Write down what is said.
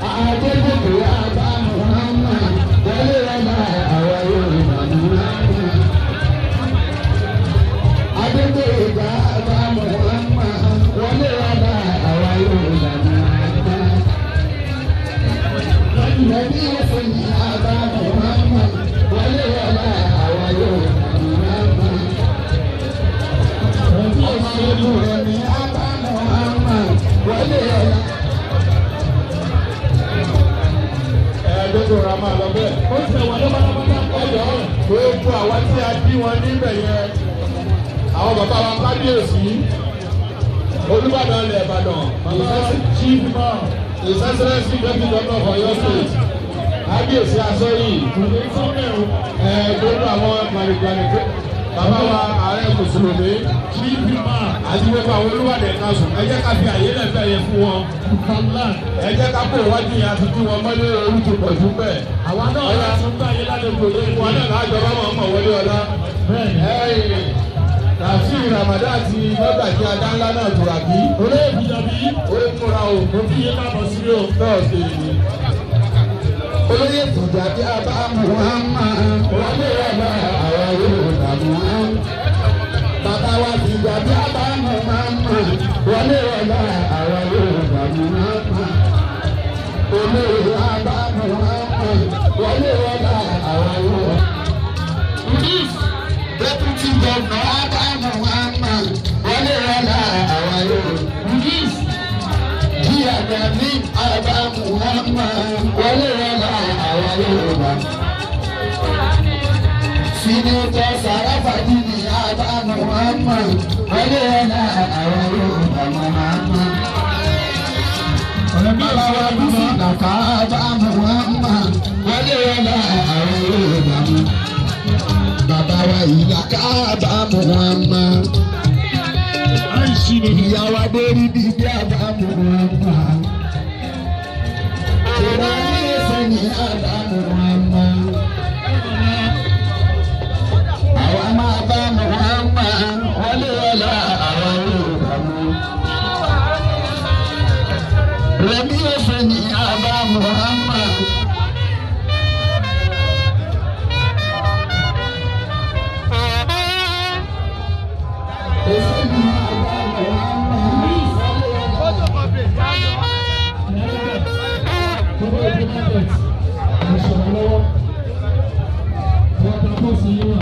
Adégòkè Abba Muhammad wọlé ọlá àwa Yorùbá Muhammad. Adégbòyèga Abba Muhammad wọlé ọlá àwa Yorùbá Muhammad. Nàbí òfin Abba Muhammad wọlé ọlá àwa Yorùbá Muhammad. Ọmọ ogun rẹ̀ ní Abba Muhammad wọlé ọlá. Ẹ̀ẹ́dẹ́gbẹ̀rún ra máa lọ bẹ́ẹ̀. Ó ti ẹ̀wà ló pátápátá. Ẹjọ́ gbogbo àwa tí a bí wọn níbẹ̀ yẹn, àwọn bàbá wa kábíyèsí, Olúbàdàn ilẹ̀ Ìbàdàn, Chief Imam. His Excellency Deputy Governor of Oyo State, kábíyèsí Asọ́yì, Kò ní sọ́mẹ̀ o. Gbogbo àwọn gbanigbani, bàbá wa ààrẹ Mùsùlùmí, Chief Imam. àti gbogbo àwọn Olúbàdàn kanṣu, ẹ jẹ́ ká fi àyè lẹ́fẹ̀ẹ́ yẹn fún wọn. Kàlá. Ẹ jẹ́ ká kó ìwájú yẹn àti tí wọn mọ́lé orí ti pọ̀ jù bẹ́ẹ̀. Àwa náà Ọ̀yá. tún gbà yín lálejò lórí. Wọn náà lájọba máa ń mọ̀ wọlé ọlá. Bẹ́ẹ̀ni. Ẹ̀yìn Tafsir Ramadan ti mọ́gàjí Adánlá náà Tùràbí. Olóyè Fìjàbí. Ó ń múra o. Mo fi yé káàbọ̀ sí o. Tọ́ọ̀sì ni. Olóyè Fìjàbí Abba Muhammad wọlé ọlá àwa Yorùbá Muhammad. Bàbá wa Fìjàbí Abba Muhammad wọlé ọlá àwa Yorùbá Muhammad. Olóyè Abba Muhammad wọlé ọlá àwa Yorùbá. Deputy Governor Abba Muhammad wọlé ọlá àwa Yorùbá. Díàdàmí Abba Muhammad wọlé ọlá àwa Yorùbá. Sinetọ Sarafadini Abba Muhammad wọlé ọlá àwa Yorùbá Muhammad. Bàbá wa Bísí Nàfà Abba Muhammad wọlé ọlá àwa Yorùbá. Bàbá wa Ìlàkà Abba Muhammad. Àìsí ni. Ìyàwó Adérí bíbí Abba Muhammad. Ìrọ̀lẹ́ ẹsẹ̀ ní Abba Muhammad. Àwa máa bá Muhammad wọlé ọlá àwa Yorùbá mú. Rẹ̀mí ẹsẹ̀ ní Abba Muhammad. Ẹsẹ̀ ní Abba Muhammad. Gbogbo ìdí market. Mo sọ̀rọ̀ lọ́wọ́. Wọ́n ta bọ́ọ̀sì yín wà.